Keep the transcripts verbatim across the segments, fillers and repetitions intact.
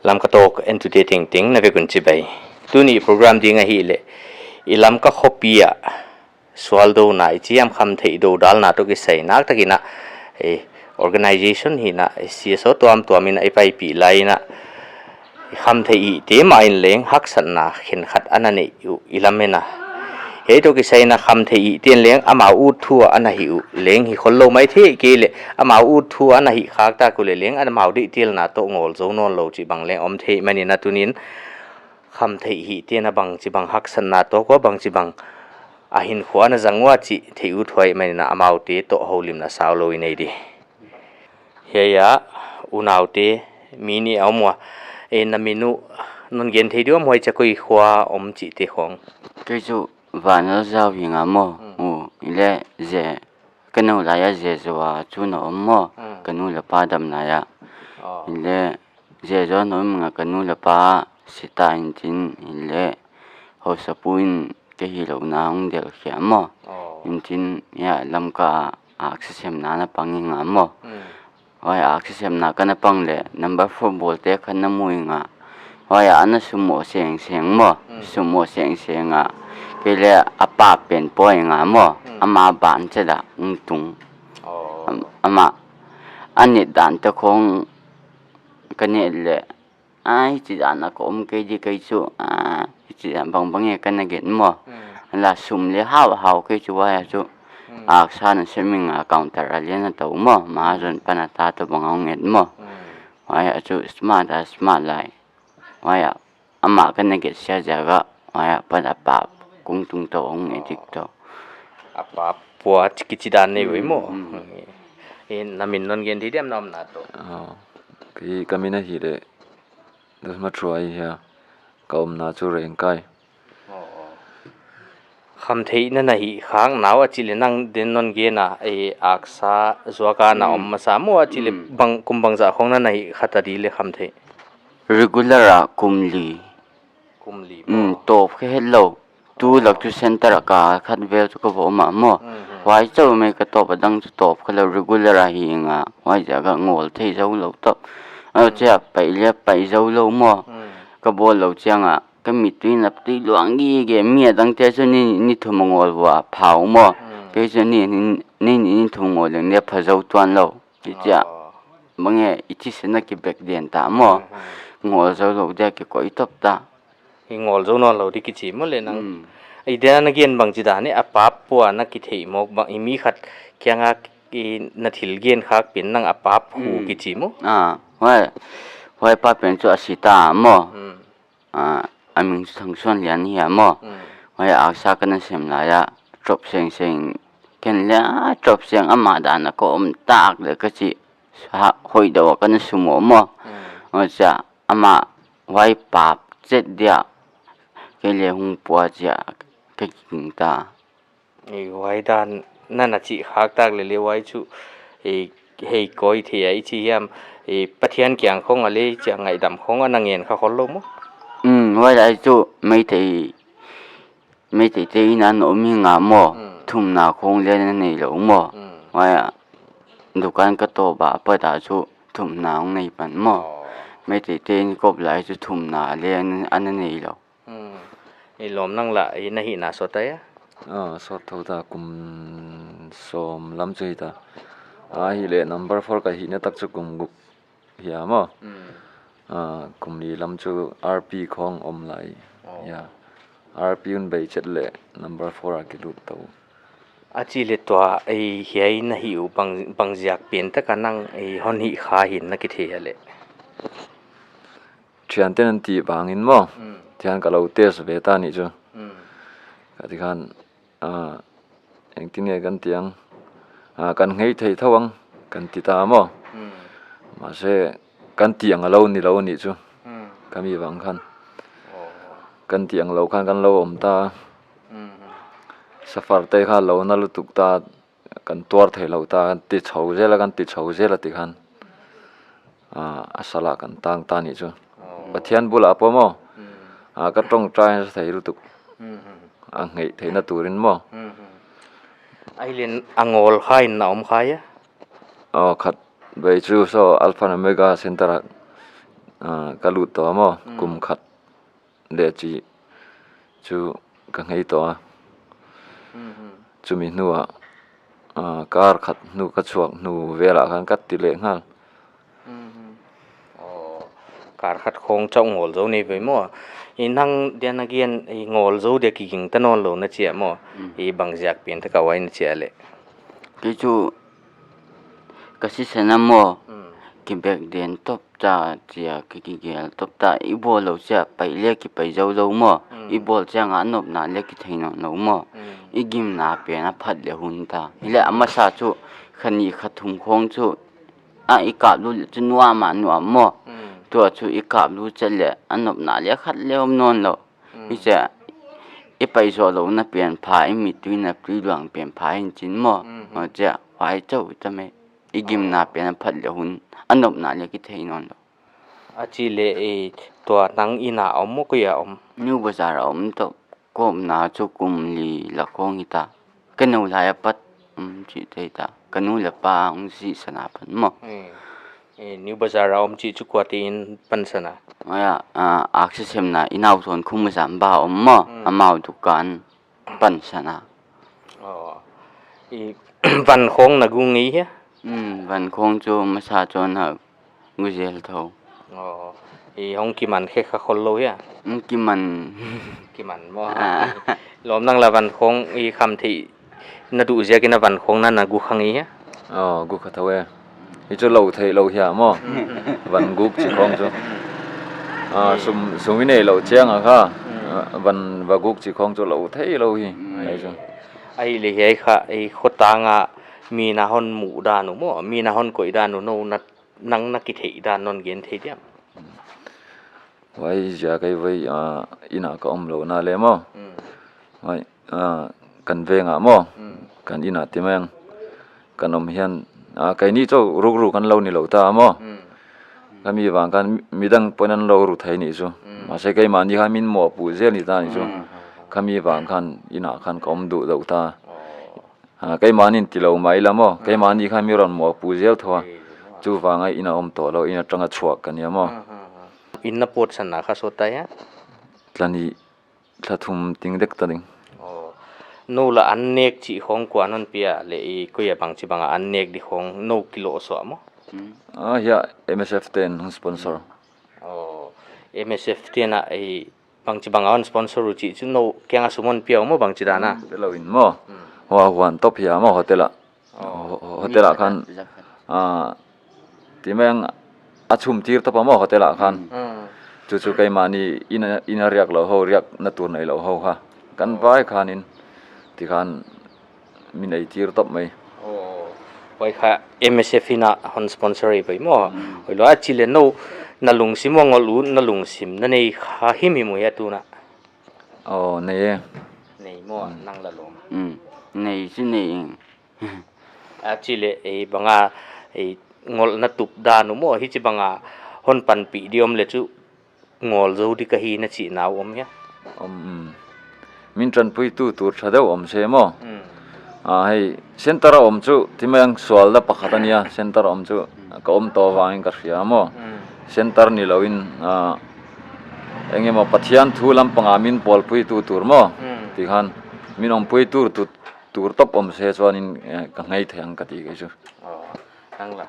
Lamka Talk entute tengteng na vek un chibai. Tuni program ding ahihleh, i Lamka khopi ah sual douna i chi hiam, khamtheih dodalna toh kisai nak takin a, eh, organization hi'n a, eh, C S O tuamtuam in a i paipih lai in a, khamtheih hihte mah in leng haksatna khenkhat ana nei uh i lamen a. Hiai toh kisai in a khamtheih hihte in leng amau ut thu a ana hih uh leng hi khollou maithei, kei leh amau ut thu a ana hih khak tak uleh leng amau deihtelna toh ngol zou nawnlou chih bang leng om thei manin a, tuni'n khamtheih hihte in a bangchibang haksatna toh kua bangchibang a hinkhua ana zang ua chih theih uthuai manin a, amaute toh houlimna saulou i nei di. Hiai ah unaute mi nih a om ua, eh, na min uh non gen thei diam, huai chiah koi khua om chihte khong? Kei chu Vanlalzau hi ngal maw. Hmm. Uh, i leh Ze, ka nu lai a Zezo a chu na om maw. Hmm. Ka nu leh pa dam lai a. Oh. I leh Zezo na om ngal, ka nu leh pa si ta in chin, i leh hausapu in ka hihlouhna hong delh khia maw. Oh. In chin, ya, Lamka a aksa semna na pang hi ngal maw. Hmm. Huai a aksa semna ka na pang leh number four bawlte khat na mu hi ngal. Huai ah ana summoh sengseng maw. Hmm. Summoh sengseng a, kei leh a pa pen pua hi ngal maw. Hmm. Ama ban chet a hong tung. Oh. Am-, ama a net dan te khong ka et leh, a, hichi dan a ka om kei di kei chu, a, hichi dan bangbang e ka na gen maw. Hmm. La sum leh hauhau kei chu huai ah chu. Hmm. Aksa na sem hi ngal, counter a leng na tou maw. Mahajon pan a ta toh bang hong et maw. Hmm. Huai ah chu smart a smart lai. Huai ah amah ka na gen sia ziak a, huai ah pat a pa kong tung toh hong et dik toh. A pa pua kichi dan nei uh maw. Hmm. Eh, na min non gen thei diam, na omna toh? Oh. Kei ka min ahihleh Dasma Thuai hi a, ka omna chu Rengkai. Oh, oh. Khamtheih na na hih khak nau a chih leh nang den non gen a, eh, aksa zuak a na om masa maw a chih leh, hmm, bang, kum bangzah khong na na hih kha ta di leh khamtheih? Regular a kum li. Kum li maw. Hmm, tawp kha hetlou. Tu lak chu center a kal khat vel chu ka va om a maw. Mhm. Huai chauh mai ka tawp, a dang chu tawp kha lou, regular a hi ngal. Huai ziak a ngol thei zoulou tawp. A, hmm, chia pai leh pai zoulou maw. Hmm. Ka bawl lou chiang a, ka mittui in a tui luang gige, mi a dangte chu ni, ni thum a ngol ua pha uh maw. Hmm. Kei chu ni, ni, ni, ni thum ngol leng leng pha zou tuanlou. Hichia. Oh. Bang e, i thisen a kibek den ta maw. Hmm, hmm. Ngol zoulou dia kikoih tawp ta. I ngol zou nawnlou di kichi maw leh nang. Hmm. I dia na gen bangchi dan e, a pa pua na kitheih mawk bang, i mi khat kiang a i na thil gen khak pen nang a pa hu, hmm, kichi maw. Ah, huai, huai pa pen chu a si ta maw. Hmm. Ah, a min chu Thangsuanlian hi a maw. Hmm. Huai ah aksa ka na sem lai a, tawp sengseng. Ken leh, ah, tawp seng, amah dan a ka om tak leh ka chi. Ha, hoihdawh a ka na summoh maw. Hmm. Huai chia, amah huai pap chet dia. Kei leh hong pua chia, ka ging ta. Eh, huai dan na na chih khak tak leh leh huai chu, eh, hei koi thei a i chi hiam, eh, Pathian kiang khong a leh chia ngaihdam khong a na ngen kha khollou maw? Hmm, huai lai chu Meitei, Meiteite in a na om hi ngal maw. Hmm. Thumna khong leh na neilou maw. Hmm. Huai ah dukan ka tawp a pat a chu thumna hong nei pan maw. Oh. Meiteite in kop lai chu thumna leh a na, a na neilou. Hmm. I lawm nang lah, i na hihna sawt ta hia? Ah, sawt thou ta, kum sawm lam chu hi ta. Ahihleh number four ka hihna tak chu kum guk hi a maw. Hmm. Ah, kum li lam chu R P khong om lai. Oh. Ya. R P un bei chet leh number four a kilut tou. A chih leh tua, ei, hiai na hih uh bang, bang ziak pen tak a nang, ei, hon hih kha hi'n na kithei a leh? Thiante'n an ti bang in maw. Hmm. Thian ka lou test ve ta ni chu. Hmm. Ka ti khan, ah, engtin nge kan ti ang, ah, kan ngei thei thou ang kan ti ta maw. Hmm. Mahse, kan ti ang a lou ni lou ni chu. Hmm. Ka mi bang khan. Oh. Kan ti ang lou khan kan lou om ta. Hmm. Suffer te kha lou na lutuk ta. Kan tuar theilou ta, kan ti chou zel a, kan ti chou zel a ti khan. Ah, a sal a kan tang ta ni chu. Oh. Pathian bul a pua maw. Hmm. Ah, ka ṭawngṭai thei lutuk. Hmm, hmm. A ngei theihna turin maw. Hmm, hmm. Ahihleh a ngol kha in na om kha hia? Oh, khat vei chu saw Alpha and Omega Center a Ah, ka lut tou maw, Mm. kum khat leh chi chu ka ngei tou a. Mm, mm. Chumi hnuah, ah, kar khat hnu ka chuak hnu vel ah khan ka ti leh ngal. Mm, mm. Aw, kar khat khawng chauh ngawl zou nei ve maw. I nang dian a gen, i ngawl zou dia kiging ta nawn lou na chi a maw. Mm. I bang ziak pen ta ka uai na chi a leh. Kei chu ka sisan a maw. Mm. Kibek den top ta chia, ki, kigel top ta, i bawl lou chia pai leh kipai zou lou maw. Mm. I bawl chiang a nopna leh kithei nawn lou maw. Mm. I gimna pen a phat leh hun ta. Hileh a masa chu kha nih kha thum khawng chu, a, i kap lut leh chu nuam a nuam maw. Mm. Tua chu i kap lut chiat leh a nopna leh khat leh om nawn lou. Mm. Hichia i pai zou lou na pen pha, i mittui na tui luang pen pha in chin maw. Mm. Huchia huai chauh ta mai. I gimna pen a phat leh hun, a nopna leh kithei nawn lou. A chi leh, eh, tua nang inn a om maw, koi a om? New Bazar a om tou. Ka omna chu kum li lak khawng hi ta. Ka nu lai apat, um, chi thei ta. Ka nu leh pa hong sih san a pan maw. Eh, eh, New Bazar a om chi chu kuate in pansan a? Huai a, ah, aksi semna, i nau thon khum zam ba om maw. Mm. Amau dukan pansan a. Aw. I van khawng na gu ngei hia? Mm, van khawng chu masa chauh na gu zel tou. Aw. I hong kiman khe kha khol lou hia? Mm, kiman. Kiman maw. Ah. Lawm nang la van khawng i kham theih na duh ziakin a van khawng na na gu kha ngei hia? Aw, gu kha tou e. Hi chu lou theih lou hia maw. Van guk chi khawng chu. Ah, sum, sum i neih lou chiang a kha. Hmm. Ah, van, va guk chi khawng chu lou theih lou hi. Hmm. Ai chu. Ahihleh hiai kha, i khotang a mi na hon muh dan uh maw, mi na hon koih dan uh nou na, nang na kitheih dan non gen thei diam? Huai ziak a kei vai, ah, inn a ka om lou na leh maw. Hmm. Huai, ah, kan veng a maw. Hmm. Kan inn a ti mai ang. Kan om hian, ah, keini chauh rukru kan lou ni lou ta maw. Hmm. Kha mi vang khan midang pawhin an lou ru thei ni chu. Hmm. Mahse keimahni kha min mawhpuh zel ni ta ni chu. Hmm. Kha mi vang khan inn a khan ka om duh deuh ta. Oh. Ah, keimahni'n ti lou mai la maw. Hmm. Keimahni kha mi rawn mawhpuh zel thou a. Hmm. Chuvang a inn a om tou lou, inn atang a chhuak ka ni a maw. Hmm, hmm, hmm. Inn na pawtsan na kha sawt ta hia? Tla nih, tla thum ting dek ta ding. Oh. Nou la an nek chih khawng kua'n hon pia leh, i koi a bangchi bang a an nek di khawng nou kilohsuah maw? Hmm. Ah, hiai M S F te'n hon sponsor. Oh. M S F te'n a, i bangchi bang a hon sponsor uh chih chu nou kiang a sum hon pia uh maw, bangchi dan a? Hmm, pe lou in maw. Hmm. Hua huan top hia maw hotel a. Oh. Ho-, ho-, hotel a khan, ah, ti mai ang a chhum tir top a maw hotel a khan. Hmm. Chu chu keimahni inn a, inn a riak lou ho, riak na tur nei lou ho kha. Kan vai khan in, ti khan min ei tir top mai. Oh. Huai kha M S F in a hon sponsor ei pai maw. Hmm. Huai lou a chi leh nou na lungsim a ngol uh, na lungsim na nei kha himhim uh hia tun a? Oh, nei e. Nei maw, hmm, nang la lawm. Hmm. Nei chu nei ing. A chi leh, eh, bang a, eh, ngolhna tup dan uh maw, hichi bang a hon panpih di om leh chu ngawl zou di ka hi na chihna uh om hia? Om, um. Min ṭanpuitu tur ṭha deuh om se maw. Hmm. Ah, hei, center a om chu, ti mai ang sual la pakhat a nia, center a om chu, ka om tou vangin ka hria maw. Hmm. Center ni lou in, ah, eng emaw Pathian thu lampang a min pawlpuitu tur maw. Hmm. Ti khan, min awmpuitu tur, tur top om se chuan in, eh, ka ngei thei ang ka ti kei chu. Oh, nang la.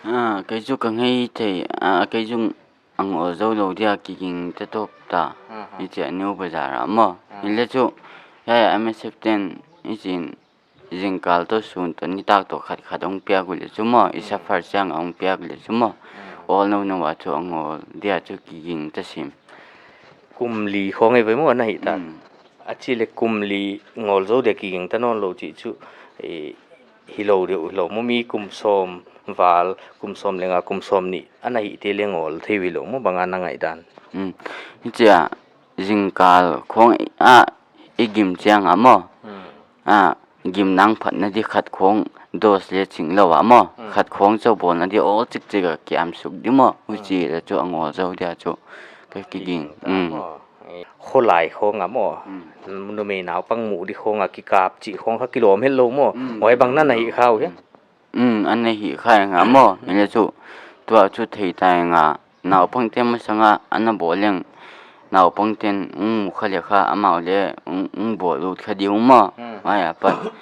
Ah, kei chu ka ngei thei, ah, kei chu a ngawl zou lou dia kiging ta top ta. Aha. I chih a New Bazar a maw. Ah. Hileh chu, hiai a M S F te'n, i chin zingkal toh sun toh nitak toh khat khat hong piak uleh chu maw, i, mm, suffer chiang a hong piak uleh chu maw. Mm. Awl nou nou a chu a ngawl dia chu kiging ta sim. Kum li khawng ei ve maw na hi ta. Mm. A chi leh kum li ngawl zou dia kiging ta nawn lou chih chu, eh, hi lou deuh hi lou maw, mi kum sawm val, kum sawm leh nga, kum sawm nih ana hih te leh ngawl thei uh hi lou maw, bang a na ngaihdan? Hmm. Hichia zingkal khawng a i gim chiang a maw. Hmm. A gim nang phatna di khat khawng dose leh ching lou a maw. Hmm. Khat khawng chauh bawlna di awl chik chik a kiam suk di maw. Hmm. Huchi leh chu a ngawl zou dia chu ka kiging. Hmm. Kholai khawng a maw. Hmm. Numei naupang muh di khawng a kikap chih khawng kha kilawm het lou maw. Hmm. Huai bang na na hih kha uh hia? Hmm, ana hih kha eng a maw. Hmm. Hileh chu, tua chu thei ta eng a. Naupangte masanga ana bawl leng, naupangten hong mu kha leh kha amau leng hong, hong bawl ut kha di uh maw. Hmm. Huai apat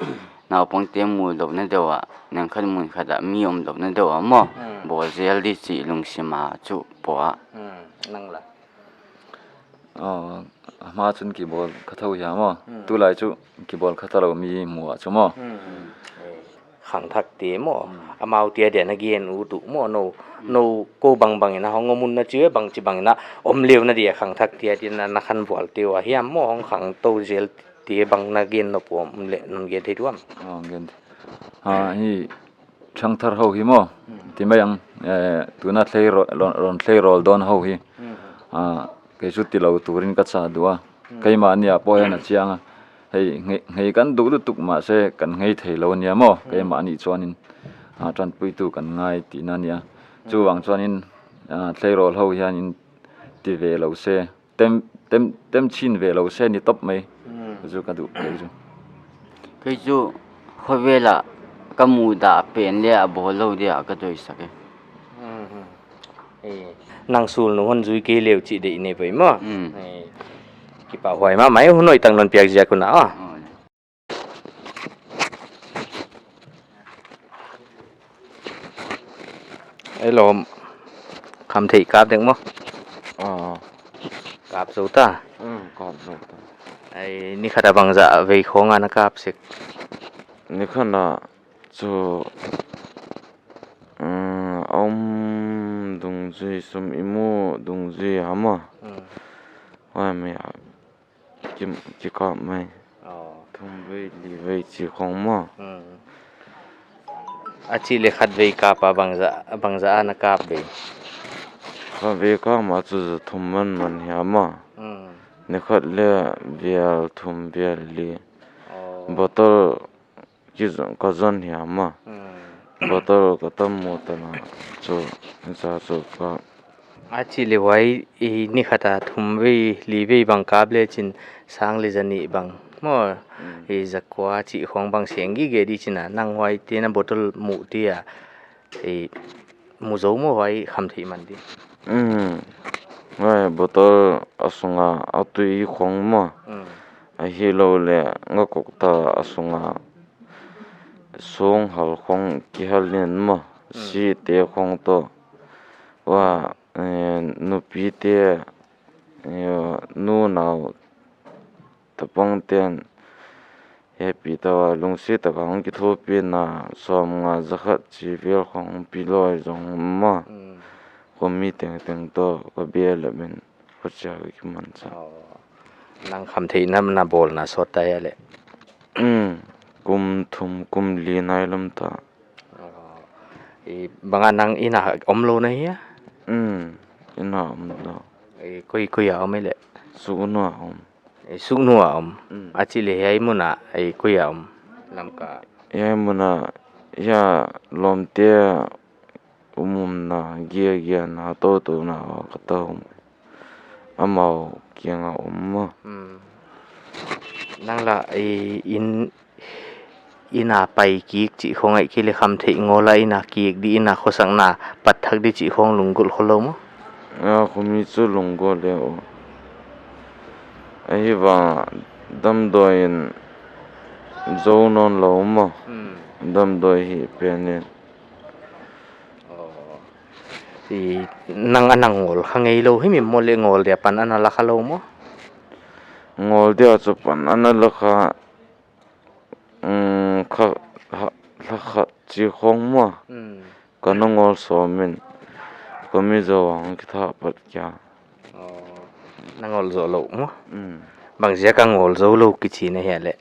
naupangte mu louhna deuh a, nang khat mun khat a mi om louhna deuh a maw. Hmm. Bawl zel di chih lungsim a chu pua. Hmm. Nang la? Ah, ama chun kibawl kha thou hia maw. Hmm. Tulai chu kibawl kha talou mi mu a chu maw. Hmm. Khangthakte maw. Hmm. Amaute a dia na gen ut uh maw, nou, nou kou bangbang in a hong om un na chi, bangchibang in a om leuhna dia khangthakte a dia na, na khanvualte uh a hiam maw, hong khangtou zelte bang na gen nop uh om leh non gen thei diam? Oh, gen. Ah, hi Thangthar ho hi maw. Hmm. Ti mai ang, eh, tuna thlei ro-, ron, ron thlei rawl dawn ho hi. Hmm. Ah, kei chu tilou turin ka chah dua. Hmm. Keimah nih a poi ana chiang a. Hei, ngei, ngei kan duh lutuk mahse kan ngei theilou nia maw. Hmm. Keimah nih chuanin, ah, tanpuitu kan ngai tina nia. Hmm. Chuvang chuanin, ah, thlei rawl ho hianin ti ve lou se. Tem, tem, tem chin ve lou se ni tawp mai. Hmm. Chu ka duh kei chu. Kei chu khovel a ka mudah pen leh a bawl lou dia ka doisak e. Hmm, hmm. Eh, nang sulnu hon zui kei leu chih deih nei ve maw. Hmm. Eh, kipahhuai mahmah e, hun hoih tak non piak ziak un a. Oh. Hello. Khamtheih kap dek maw? Ah. Kap zou ta? Hmm, kap zou ta. Ai, ni khat a bangzah vei khawng a na kap sek? Ni khat a chu, hmm, a um dungzui, sum i mu dungzui a maw. Hmm. Huai mi a ki, kikap mai. Oh. Thum vei, li vei chih khawng maw. Hmm. A chih leh khat vei kap a bangzah, bangzah a na kap vei? Khat vei kap mah chu za thum manman hia maw. Hmm. Ni khat leh vial thum vial li. Oh. Bottle ki zon, ka zon hia maw. Hmm. Bottle ka tam mu ta na chu, za chu ka. A chih leh huai, i, ni khat a thum vei, li vei bang kap lechin sang leh za nih bang maw. Hmm. I, za kua chih khawng bang seng gige di chin a, nang huaite na bottle mu ti a, i, mu zou maw huai khamtheih man di? Hmm. Huai bottle a sunga a tui khawng maw. Hmm. Ahihlou leh nga kok ta a sunga song hal khawng kihal in maw. Hmm. Site khawng toh. Huai, eh, nupite, eh, nu nau tapangten happy ta a, lungsi taka hong kithupi na, sawmnga za khat chih vel khawng pi loi zong maw. Hmm. Khomi tengteng toh ka bia leh min. Khuachia ka kiman cha. Oh. Nang khamtheihna na bawlna sawt ta hia leh? Hmm. Kum thum, kum li nai lam ta. Oh. I bang a nang inn a om lou na hia? Hmm. Inn a om lou. I koi, koi a om i leh? Suknu a om. I Suknu a om. Hmm. A chih leh hiai mun a i koi a om? Lamka. Hiai mun a, hiai lawmte umumna, giagiana, toutona ka ta om. Amau kianga om maw. Hmm. Nang la, i, inn, inn a pai kik chih khawng ahihkeileh khamtheih ngawl a inn a kik di, inn a khosakna pat thak di chih khawng lunggulh khollou maw? A, khomi chu lunggulh e aw. Ahihvang damdawi in zou nawnlou maw. Hmm. Damdawi hih pen in. Oh. I, nang ana ngawl kha ngeilou himhim maw leh ngawl dia pan ana la kha lou maw? Ngawl dia chu pan ana la kha, mm, kha, ha, la kha chih khawng maw. Mm. Ka na ngawl sawm in, ka mi zou ang kitha pat kia. Oh. Na ngawl zou lou maw? Mm. Bang ziak a ngawl zou lou kichi na hia leh?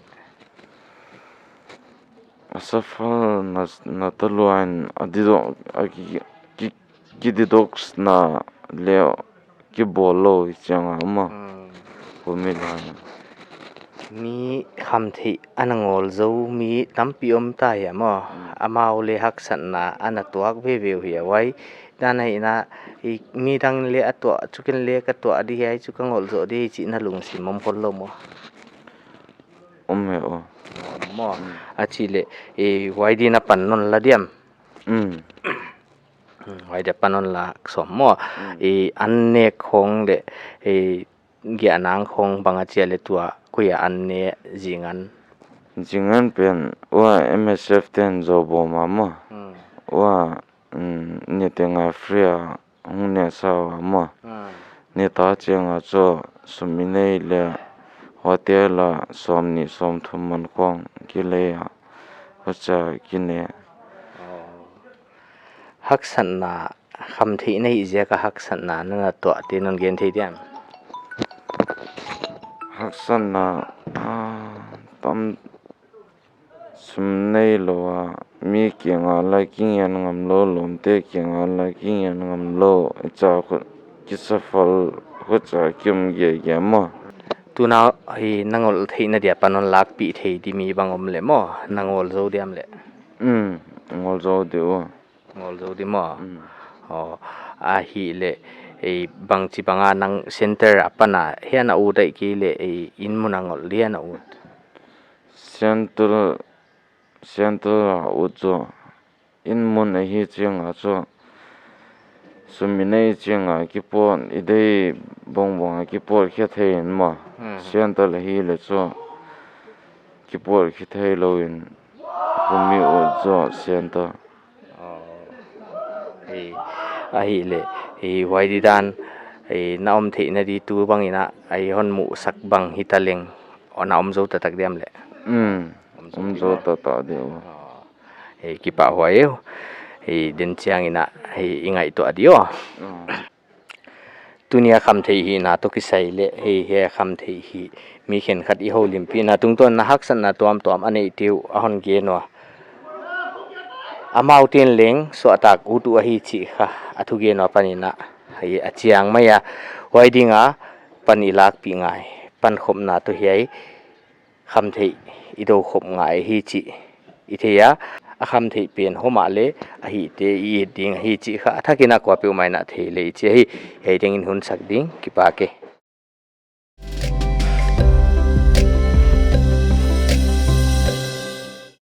A suffer na, na ta luain a didok, a ki, ki, ki detox na leh kibawl lou hi chiang a maw. Hmm. Khomi lai. Mi khamtheih ana ngawl zou mi tampi om ta hia maw. Hmm. Amau leh haksatna ana tuak veve uh hia huai. Dan a hihna, i, midang leh a tuah, chu ken leh ka tuah di hiai chu ka ngawl zou di chih na lungsim om khollou maw? Om e aw. Om maw. Mm. A chih leh, eh, huai di na pan nawn la diam? Mm. Hmm, huai dia pan hon lak sawm maw. Hmm. I an nek khong leh, i giahna khong bang a chia leh tua, koi a an ne zingan. Zingan pen, ua M S F ten zou bawm a maw. Hmm. Ua, mm, ni teng a free a hong ne sa ua maw. Hmm. Ni ta chiang a chu sum i nei leh hotel a sawmnih sawmthum man khong kilei a, huchia ki ne. Oh. Haksatna, khamtheih na hih ziak a haksatna na na tuah te non gen thei diam? Haksatna, ah, tam sum neilou a, mi kiang a leng ki ngen ngam lou, lawmte kiang a leng ki ngen ngam lou, i cha khu ki suffer, huchia ki om giahgiah maw. Tuna hi na ngol theihna dia pan hon lakpih thei di mi bang om leh maw, na ngol zou diam leh? Hmm, ngol zou di ua. Ngol zou di maw. Hmm. Oh, ahihleh, ei, bangchi bang a nang center a pan a hiam na ut ahihkeileh, ei, inn mun a ngol di hiam na ut? Center, center a ut zaw. Inn mun ahi chiang a chu sum i nei chiang a kipawt, i deih bangbang a kipawt khe thei in maw. Hmm. Center ahihleh chu kipawt khe theilou in, kum i ut zaw center. Oh. Ei, ahihleh, ei, huai di dan, ei, na om theihna di tu bang in a, ei, hon musak bang hita leng, oh, na om zou taktak diam leh? Hmm. Om zou di maw? Om zou taktak di ua. Oh. Ei, kipahhuai e. Ei, den chiang in a, ei, i ngaihtuah di aw. Hmm. Tuni a khamtheih hihna toh kisai leh, ei, hiai khamtheih hih mi khenkhat i houlimpihna tungtawn in a haksatna tuamtuam a neihte uh a hon gen ua. Amau ten leng suahtak ut uh ahi chih kha a thugen ua pan in a, ei, a chiang mai a, huai ding a pan i lakpih ngai, pankhopna toh hiai khamtheih i dou khop ngai hi chih i thei a, a khamtheih pen hom a leh a hihte i it ding ahi chih kha a thak in a kuapeuhmah in a thei leh i chi hi. Hiai teng in hun sak ding, kipak e.